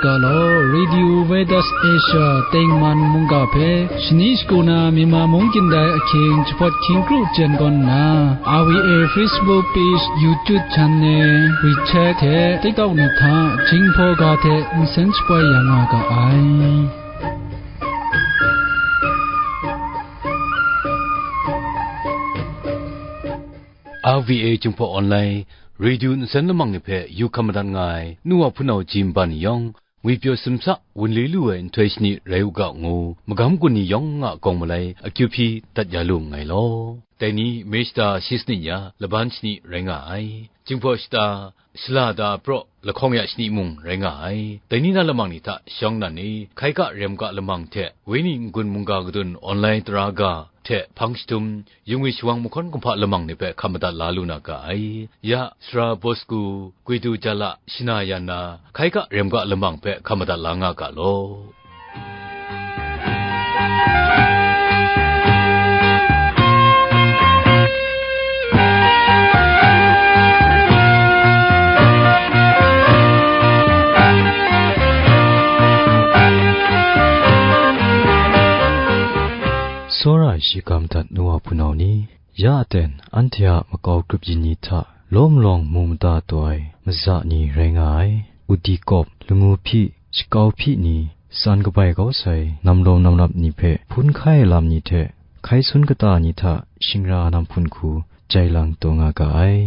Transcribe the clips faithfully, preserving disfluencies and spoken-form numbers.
Ga law, Radio Veritas Asia tengman mungga hpe shani shagu na Myanmar mung kyin dai ahkying jahpawt hkying kru jen gawn nna, R V A Facebook page, YouTube channel, WeChat hte TikTok ni hta Jinghpaw ga hte nsen shapoi ya nga ga ai. R V A Jinghpaw Online Radio nsen lamang ni hpe yu hkam madat nga ai nu wa hpunau ji nban ni yawng, ngwi pyaw simsa wunli lu ai nhtoi shani rai u ga ngu, magam gun ni yawng a kawng malai akyu hpyi dat ya lu nngai law. Dai ni May shata shi sanit ya laban shani rai nga ai. Jinghpaw shata, shala da praw lahkawng ya shani mung rai nga ai. Dai ni na lamang ni hta shawng nnan e, hkai ga rem ga lamang hte, wenyi n-gun mungga kadun online tara ga hte hpang shadum, yungwi shawang mahkawn kumhpa lamang ni hpe hkam madat la lu na ga ai. Ya, Sara Bosku, Gwidu Jala, Shana Yan na, hkai ga rem ga lamang hpe hkam madat la nga ga law. Tsawra ai shi ga madat nu wa hpunau ni, ya aten anhte a makau grup yin ni hta lawm lawng mu mada taw ai maza ni rai nga ai. Udi kawp, lamu hpyi, shakau hpyi ni, tsan kabai kau sai namlawm namlap ni hpe hpun hkai ai lam ni hte hkai sun kata ni hta shingra nam hpun hku jai lang taw nga ga ai.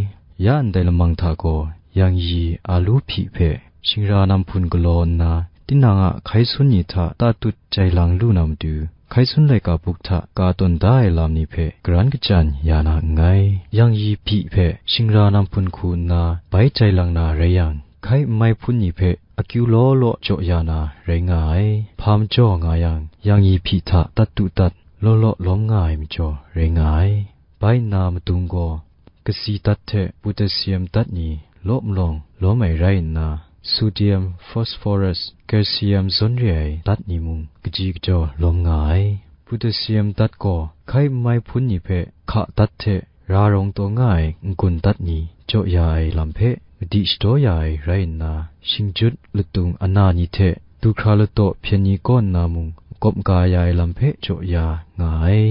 Ya ndai lamang hta gaw, yang yi a lu hpyi hpe shingra nam hpun galaw nna, tinang a hkai sun ni hta tatut jai lang lu na matu, hkai sun laika buk hta ka tawn da ai lam ni hpe karan kachyan ya na nngai. Yang yi hpyi hpe shingra nam hpun hku nna bai jai lang na rai yang, hkai n mai hpun ni hpe akyu law law jaw ya na rai nga ai. Hpa majaw nga yang, yang yi hpyi hta tat tu tat, law law lawm nga ai majaw rai nga ai. Bai nna madung gaw, kasi dat hte potassium dat ni law malawng lawm ai rai nna, sodium, phosphorus, calcium zawn re ai dat ni mung kaji kajaw lawm nga ai. Potassium dat gaw hkai n mai hpun ni hpe hka dat hte ra rawng taw nga ai n-gun dat ni jaw ya ai lam hpe madi shadaw ya ai rai nna, shingjut latung ana ni hte du hkra lataw hpyen ni kaw nna mung makawp maga ya ai lam hpe jaw ya nga ai.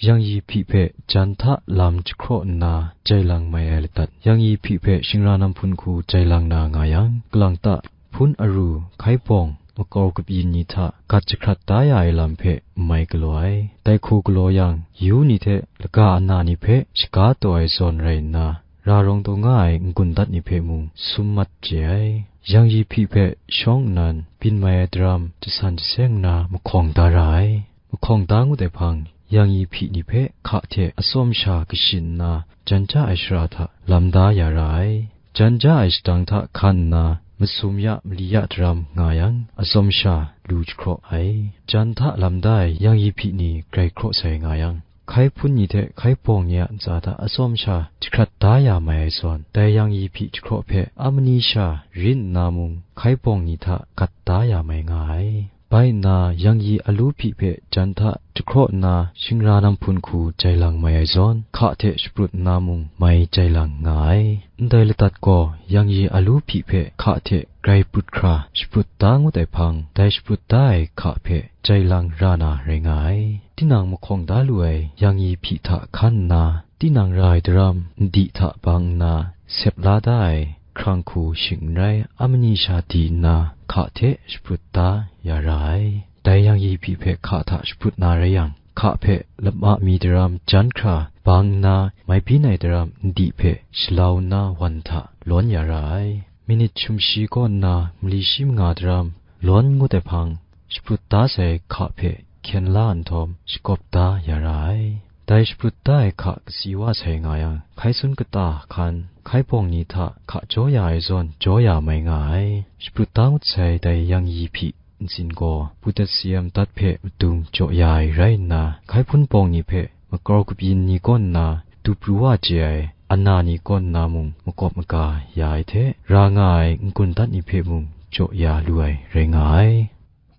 Yang yi hpyi hpe jan hta lam jahkraw nna jai lang mai ai ladat. Yang yi hpyi hpe shingra nam hpun hku jai lang na nga yang, kalang ta hpun aru, hkai bawng, makau grup yin ni hta gat jahkrat da ya ai lam hpe n mai galaw ai. Dai hku galaw yang, yu ni hte laga ana ni hpe shaga taw ai zawn rai nna, ra rawng taw nga ai n-gun dat ni hpe mung sum mat chye ai. Yang yi hpyi hpe shawng nnan byin mai ai daram jasan jaseng nna mahkawng da ra ai. Mahkawng da ngut ai hpang, yang yi hpyi ni hpe hka hte atsawm sha kashi nna, jan ja ai shara hta lam da ya ra ai. Jan ja ai shadang hta hkan nna, masum ya mali ya daram nga yang, atsawm sha lu jahkraw ai. Jan hta lam da ai yang yi hpyi ni grai hkraw sai nga yang, hkai hpun ni hte hkai bawng ni a ntsa hta atsawm sha jahkrat da ya mai ai zawn, dai yang yi hpyi jahkraw hpe a mani sha rin nna mung, hkai bawng ni hta gat da ya mai nga ai. Bai nna, yang yi alu hpyi hpe jan hta jahkraw nna, shingra nam hpun hku jai lang mai ai zawn, hka hte shaprut nna mung mai jai lang nga ai. Ndai ladat gaw, yang yi alu hpyi hpe hka hte grai prut hkra shaprut da ngut ai hpang, dai shaprut da ai hka hpe jai lang ra na rai nga ai. Tinang mahkawng da lu ai yang yi hpyi hta hkan nna, tinang ra ai daram ndi hta bang nna, sep la da ai hkrang hku shing n rai, a mani sha di nna, hka hte shaprut da ya ra ai. Dai yang yi hpyi hpe hka hta shaprut na rai yang, hka hpe lama mi daram jan hkra bang nna, mai byin ai daram ndi hpe shalau nna wan hta lawn ya ra ai. Minit sumshi kaw nna mali shi manga daram lawn ngut ai hpang, shaprut da sai hka hpe hkyen la nhtawm, shakawp da ya ra ai. Dai shaprut da ai hka kasi wa sai nga yang, hkai sun kata hkan, hkai bawng ni hta hka jaw ya ai zawn jaw ya mai nga ai. Shaprut da ngut sai dai yang yi hpyi ntsin gaw, potassium dat hpe madung jaw ya ai rai nna, hkai hpun bawng ni hpe makau kabyin ni kaw nna, du pru wa chye ai ana ni kaw nna mung makawp maga ya ai hte, ra nga ai n-gun dat ni hpe mung jaw ya lu ai rai nga ai.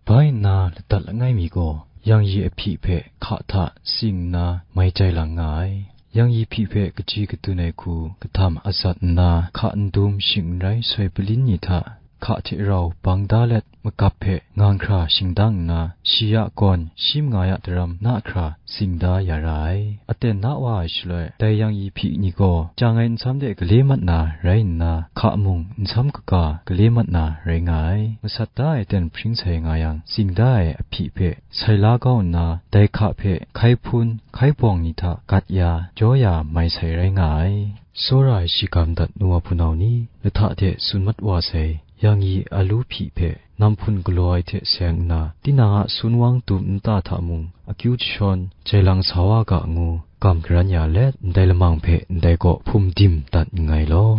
Bai nna ladat langai mi gaw, yang yi ahpyi hpe hka hta sing nna mai jai lang nga ai. Yang yi hpyi hpe kaji kadun ai hku kahtam atsat nna, hka n dum shing n rai soi palin ni hta hka hte rau bang da let magap hpe ngang hkra shingdang nna, shi a gawn shi manga ya daram na hkra sing da ya ra ai. Aten na wa ai shaloi, dai yang yi hpyi ni gaw, chyang ai nsam de gale mat na rai nna, hka mung nsam kaga gale mat na rai nga ai. Masat da ai aten hpring sai nga yang, sing da ai ahpyi hpe sai la kau nna, dai hka hpe hkai hpun, hkai bawng ni hta gat ya, jaw ya mai sai rai nga ai. Tsawra ai shi ga madat nu wa hpunau ni, lahta hte tsun mat wa sai, yang yi alu hpyi hpe nam hpun galaw ai hte seng nna, tinang a sun wang dum nta hta mung akyu jashawn jai lang sa wa ga ngu, gam garan ya let, ndai lamang hpe ndai gaw hpum dim dat nngai law.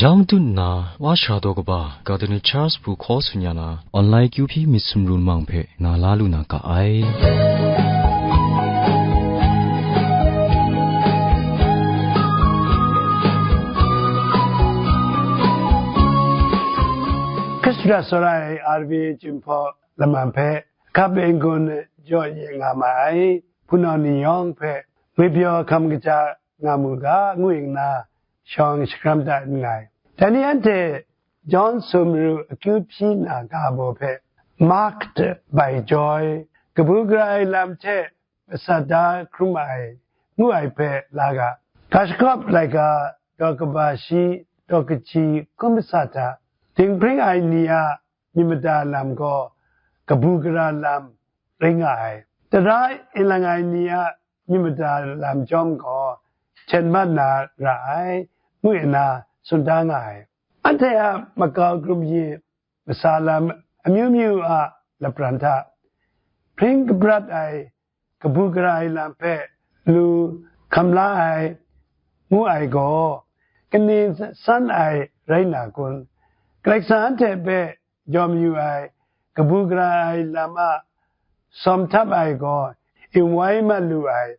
Yau madun nna, wa shara daw kaba, Cardinal Charles Bru hkaw tsun ya na, online kyu hpyi myit sumru lamang hpe nga la lu na ga ai. Hkristu a tsawra ai R V A Jinghpaw lamang hpe, hkap n-gun jaw ye nga ma ai, hpunau ni yawng hpe, ngwipyaw hkam kaja nga mu ga, ngu nna, shawng shakram dat nngai. Dai ni anhte John sumru akyu hpyi na ga baw hpe, Marked by Joy, kabu gara ai lam hte masat da hkrum ai, ngu ai hpe la ga. Ga shagawp laika, daw kaba shi, daw kaji hkrum masat hta, dinghpring ai ni a myit mada lam gaw, kabu gara lam rai nga ai. Tara inlang ai ni a myit mada lam chyawm gaw, hten mat na ra ai, ngu nna tsun da nga ai. Anhte a makau grup yin masa lam amyu myu a lapran hta, hpring kabrat ai, kabu gara ai lam hpe lu hkam la ai, ngu ai gaw, kaning san ai rai na kun? Karai Kasang anhte hpe jawm yu ai, kabu gara ai lam a sawm htap ai gaw, n wai mat lu ai,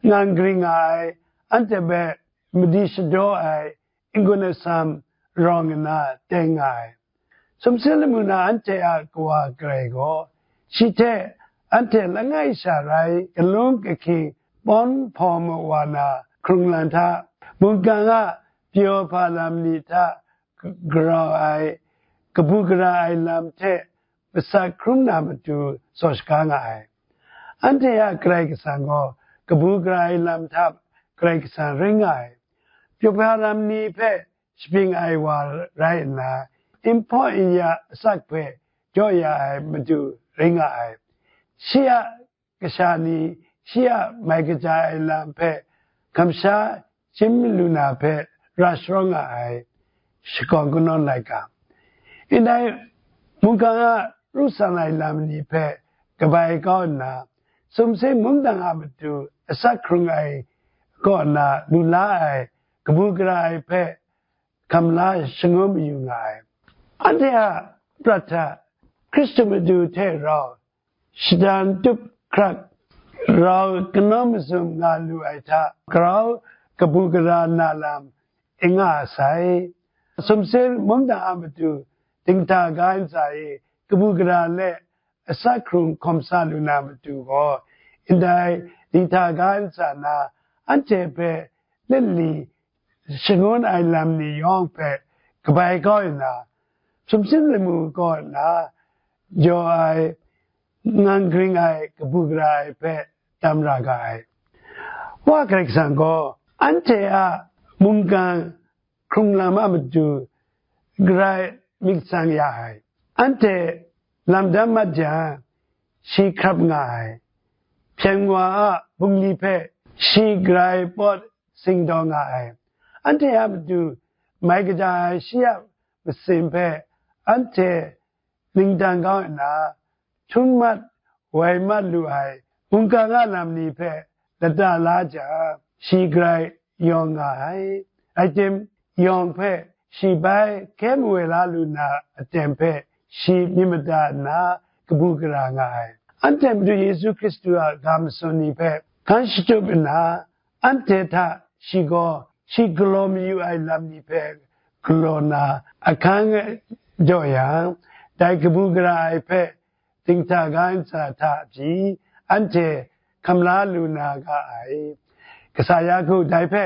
ngang gring nga ai, anhte hpe madi shadaw ai, n-gun atsam rawng nna teng nga ai. Sumsing lamu na anhte a Kawa Karai gaw, shi hte anhte langai sha rai, galung kahkying pawn hpawm wa na hkrung lan hta, mungkan a pyaw hpa lam ni hta grau ai, kabu gara ai lam hte masat hkrum na matu tsaw shaga nga ai. Anhte a Karai Kasang gaw kabu gara ai lam hta Karai Kasang rai nga ai. Pyaw hpa lam ni hpe shapying ai wa rai nna, n hpaw n ya asak hpe jaw ya ai matu rai nga ai. Shi a kasha ni shi a mai kaja ai lam hpe kamsha chyim lu na hpe ra sharawng nga ai, shakawn kanawn laika. Ndai mungkan a ru san ai lam ni hpe kabai kau nna, sumsing mungdan a matu asak hkrung ai kaw na lu la ai, kabu gara ai hpe hkam la shangun mayu nga ai. Anhte a prat hta Hkristu Madu hte rau shadan tup hkrak, rau kanawn mazum nga lu ai hta, grau kabu gara na lam n nga sai. Sumsing mungdan a matu dinghta ga ntsa e kabu gara le asak hkrung hkawm sa lu na matu gaw, ndai dinghta ga ntsa na anhte hpe let li shangun ai lam ni yawng hpe kabai kau nna, sumsing lamu kaw nna jaw ai, ngang gring ai, kabu gara ai hpe tam ra ga ai. Wa Karai Kasang gaw anhte a mungkan hkrung lam a matu grai myit tsang ya ai. Anhte lam dam mat jang, shi hkrap nga ai. Hpyen wa a bungli hpe shi grai pawt singdaw nga ai. Anhte a matu mai kaja ai shi a masin hpe anhte ningdang kau nna, htum mat, wai mat lu ai mungkan a lam ni hpe lata la jang, shi grai yawng nga ai. Rai tim, yawng hpe shi bai hkye mawai la lu na aten hpe shi myit mada nna kabu gara nga ai. Anhte Madu Yesu Hkristu a ga matsun ni hpe hkan shatup nna, anhte hta shi gaw shi galaw mayu ai lam ni hpe galaw na ahkang jaw yang, dai kabu gara ai hpe dinghta ga ntsa hta pyi, anhte hkam la lu na ga ai. Kasa Yaku dai hpe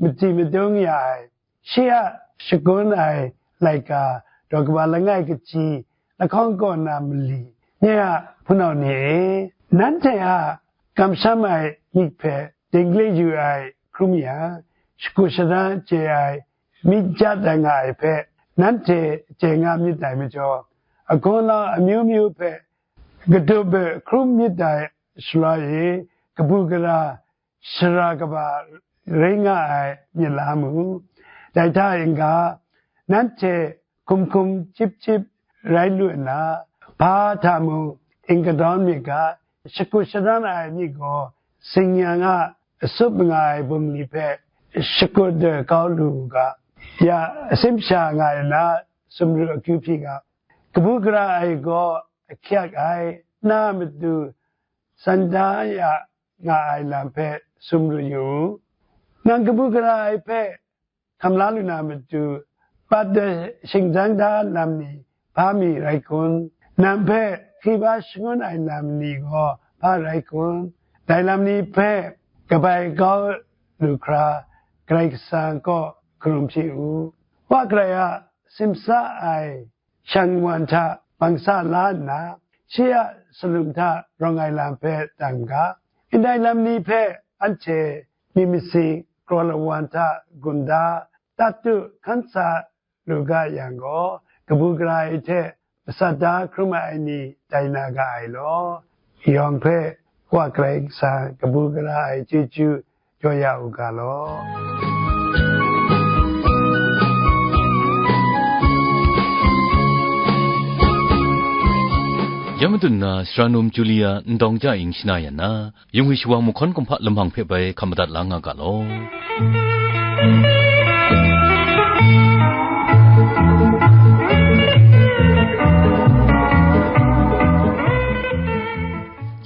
madi madung ya ai, shi a shagun ai laika, daw kaba langai kaji, lahkawng kaw na mali, nye a hpunau ni e, nanhte a kamsham ai myit hpe dingle yu ai hkrum yang, shakut shadan chye ai myit ja dat nga ai hpe nanhte chye nga myit dai majaw, agaw lau amyu myu hpe katup hpe hkrum myit dai shaloi e, kabu gara shara kaba rai nga ai myit la mu. Dai hta n-ga, nanhte hkum hkum chyip chyip rai lu nna, hpa hta mung n kadawn myit ga, shakut shadan ai myit gaw, tsin-yang a asup nga ai bungli hpe shakut de kau lu u ga, ya asim sha nga ai na sumru akyu hpyi ga, kabu gara ai gaw ahkyak ai, na matu san da ya nga ai lam hpe sumru yu u. Nang kabu gara ai hpe hkam la lu na matu, pat de shingzang da lam ni hpa mi rai kun? Nang hpe hkriba shangun ai lam ni gaw hpa rai kun? Dai lam ni hpe kabai kau lu hkra, Karai Kasang kaw karum hpyi u. Wa garai a simsa ai shang wan hta bangsa la nna, shi a salum hta rawng ai lam hpe dang ga. Ndai lam ni hpe anhte myit masin, kraw lawan hta gunda, tatu hkan sa lu ga yang gaw, kabu gara ai hte masat da hkrum ai ni tai na ga ai law, yawng hpe Wa Karai Kasang kabu gara ai chyeju jaw ya u ga law. Ya madun na, sara num Julia ndawng ja ing shana yan na, yung ai shawang mahkawn kumhpa lamang hpe bai hkam madat la nga ga law.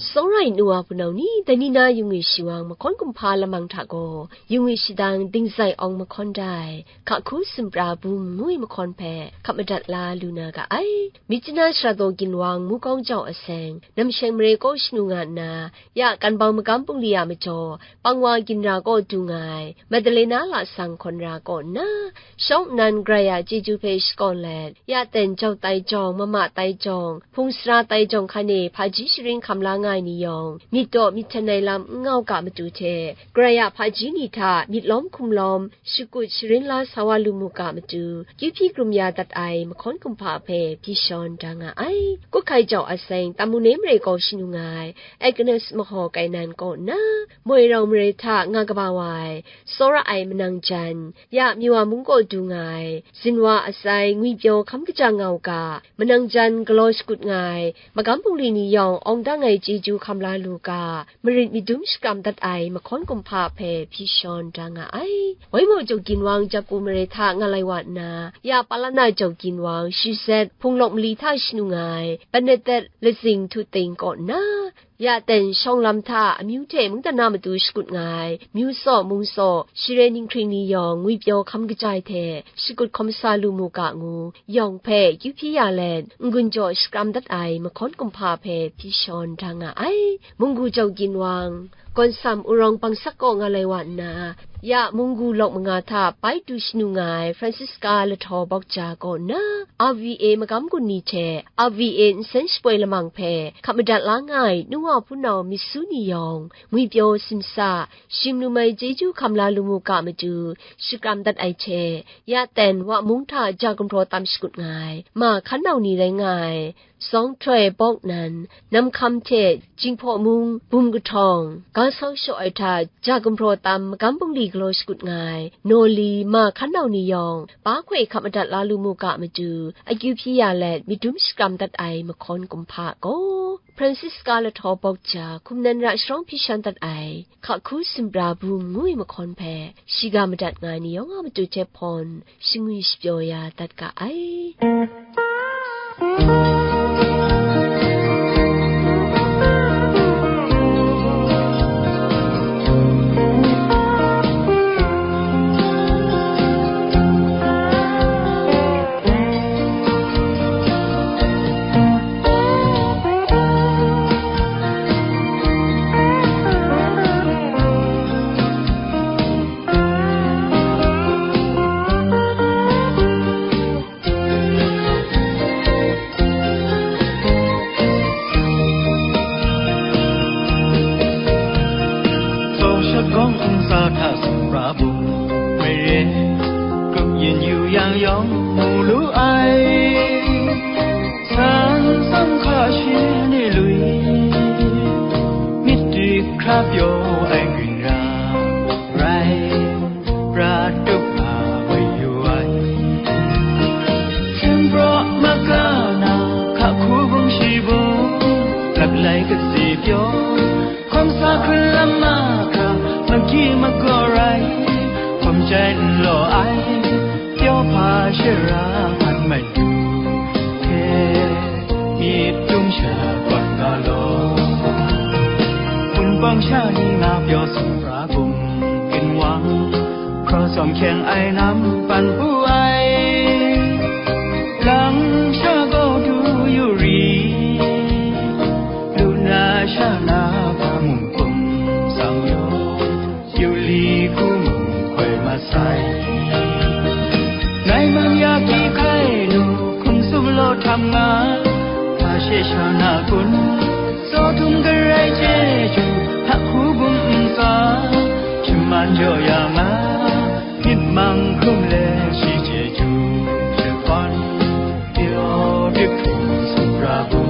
Sawrai nu wa hpunau ni, dai ni na yung ai shawang mahkawn kumhpa lamang hta gaw, yung ai shadang dingzai awng mahkawn dai, hka hku sumra bum ngu ai mahkawn hpe hkap madat la lu na ga ai. Myitkyina Sara Daw Ginwang, Mukawng Jau Aseng, Namsheng Mare kaw shanu nga nna, ya Kanbau Magam Bungli a majaw, Pangwa Ginra kaw du nga ai, Madalena Lasang Hkawn Ra kaw nna, shawng nnan Karai a chyeju hpe shakawn let, ya ten Jau Tai Jawng, Mama Tai Jawng, Hpung Sara Tai Jawng hkan e hpaji sharin hkam la nga ai ni yawng, myit daw myit hten ai lam n nga u ga matu hte, Karai a hpaji ni hta myit lawm hkum lawm, shakut sharin la sa wa lu mu ga matu, kyu hpyi krum ya dat ai mahkawn kumhpa hpe hpyi shawn da nga ai. Kuhkai Jau Aseng, Tamune Mare kaw shanu nga ai, Agnes Mahaw Kainan kaw nna, Moi Rau Mare hta nga kaba wa ai, tsawra ai manang jan, ya Myawa mung kaw du nga ai, Zinwa Atsai, Ngwipyaw hkam kaja nga u ga, manang jan galaw shakut nga ai, Magam Bungli ni yawng awng dang ai chyeju hkam la lu ga, marit myit dum shakram dat ai mahkawn kumhpa hpe hpyi shawn da nga ai. Waimaw Jau Ginwang, Japu Mare hta nga lai wa nna, ya Palana Jau Ginwang, Shizet, Hpunglawk Mali hta shanu nga ai, Bernadette Lazing Htuting kaw nna, ya ten shawng lam hta amyu hte mungdan na matu shakut nga ai, Myu Saw, Mung Saw, Shire Ninghkring ni yawng Ngwipyaw hkam kaja ai hte shakut hkawm sa lu mu ga ngu, yawng hpe kyu hpyi ya let, n-gun jaw shakram dat ai mahkawn kumhpa hpe hpyi shawn da nga ai. Munggu Jau Ginwang, Gawnsam Urawng Bangsak kaw nga lai wa nna, ya Munggu lawk manga hta bai du shanu nga ai Francisca Lahtaw Bawkja kaw nna, R V A magam gun ni hte R V A nsen shapoi lamang hpe hkap madat la nga ai nu wa hpunau myit su ni yawng, ngwipyaw simsa, shim lum ai chyeju hkam la lu mu ga matu, shakram dat ai hte, ya ten wa mung hta ja gumhpraw tam shakut nga ai, ma hkan nau ni rai nga ai, Zawng Htoi Bawk Nan, Nam Hkam hte Jinghpaw Mung, Bum Kahtawng, ga sau shaw ai hta ja gumhpraw tam magam bungli galaw shakut nga ai, Naw Li, ma hkan nau ni yawng, ba hkoi hkap madat la lu mu ga matu, akyu hpyi ya let, myit dum shakram dat ai mahkawn kumhpa gaw, Francisca Lahtaw Bawkja, hkum nan ra sharawng hpyi shawn dat ai, hka hku sumra bum ngu ai mahkawn hpe, shiga madat nga ai ni yawng a matu hte hpawn, shingwi shapyaw ya dat ga ai. Sa hta sumra bum, mare, grup yin yu yang yawng mu lu ai. San sam hka shi ni lui, myit dik hkra pyaw ai grin ra, rai, prat tup nga woi yu ai. Hkying praw maga na, hka hku bung shi bung, laklai kasi pyaw, hkawm sa hkun lam mahkra, magyi magaw rai, hkawm jai n law ai, pyaw hpa shara hpan mai du, hpe, myit dum sha gawn ga law. Wunpawng sha ni nga pyaw sumra bum, ginwang, hkraw tsawm hkyeng ai nam pan pu ai. Lang sha gaw du yu ri, lu na sha na hpa mung hkum tsang yaw, yu li hku mung hkoi mat sai. Ngai man ya hkyi hkai nu, hkum tsup law htam nga, hpa she sha na kun, tsaw htum garai chyeju, hta hku bum ntsa, shaman jaw ya nga, myit mang hkrum let shi chyeju, shakawn, pyaw dik hkrum sumra bum.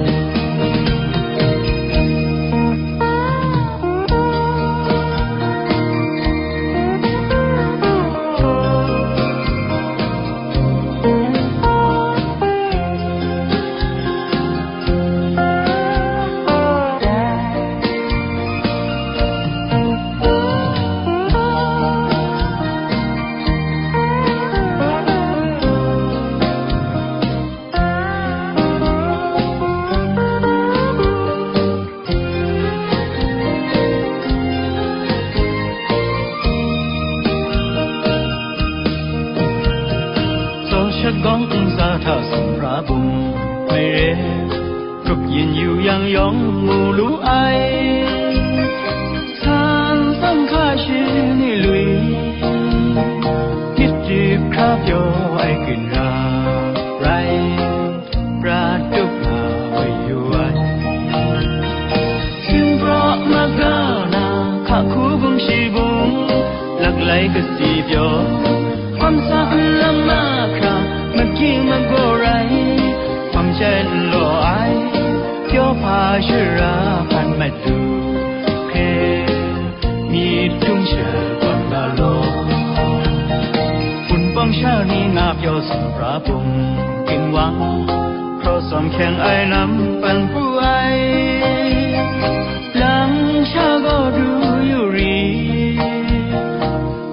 Tsaw shat gawng ntsa hta sumra bum, mai re, grup yin yu yang yawng mu lu ai. San tsang hka shi ni lui, myit dik hkra pyaw ai grin ra, rai, prat tup na woi yu ai. Hkying praw maga na, hka hku bung shi bung, laklai kasi pyaw, hkawm sa n lam mahkra, magyi magaw rai, hkawm jai n law ai, pyaw hpa shara hpan mat du, hpe, myit dum sha gawn ga law. Wunpawng sha ni nga pyaw sumra bum, ginwang, hkraw tsawm hkyeng ai lam pan pu ai. Lang sha gaw du yu ri,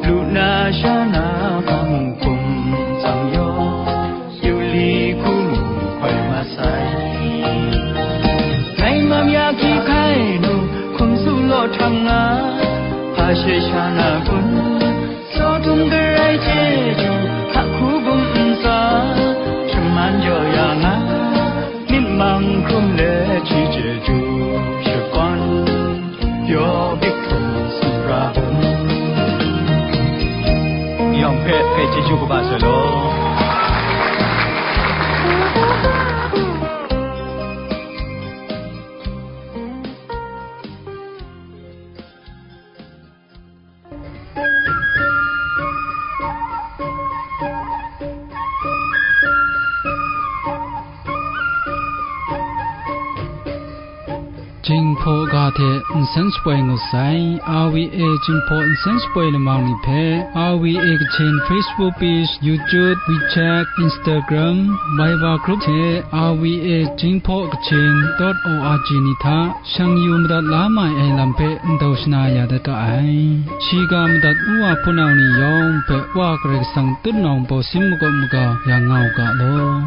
lu na sha na hpa mung hkum tsang yaw, yu li hku mung hkoi mat sai. Ngai mam ya hkyi hkai nu, hkum tsup law htam nga, hpa she sha na kun, tsaw htum garai chyeju, hka hku bum ntsa, shaman jaw ya nga, myit mang hkrum let shi chyeju, shakawn, pyaw dik hkrum sumra bum. Yawng hpe, hpe chyeju kaba sai law. Jinghpaw ga hte nsen shapoi ngut sai, R V A Jinghpaw nsen shapoi lamang ni hpe, R V A Kachin Facebook page, YouTube, WeChat, Instagram, Viber group hte R V A Jinghpaw Kachin dot O R G ni hta shang yu madat la mai ai lam hpe ndau shana ya dat ga ai. Shiga madat nu wa hpunau ni yawng hpe Wa Karai Kasang tutnawng baw sin makawp maga ya nga u ga law.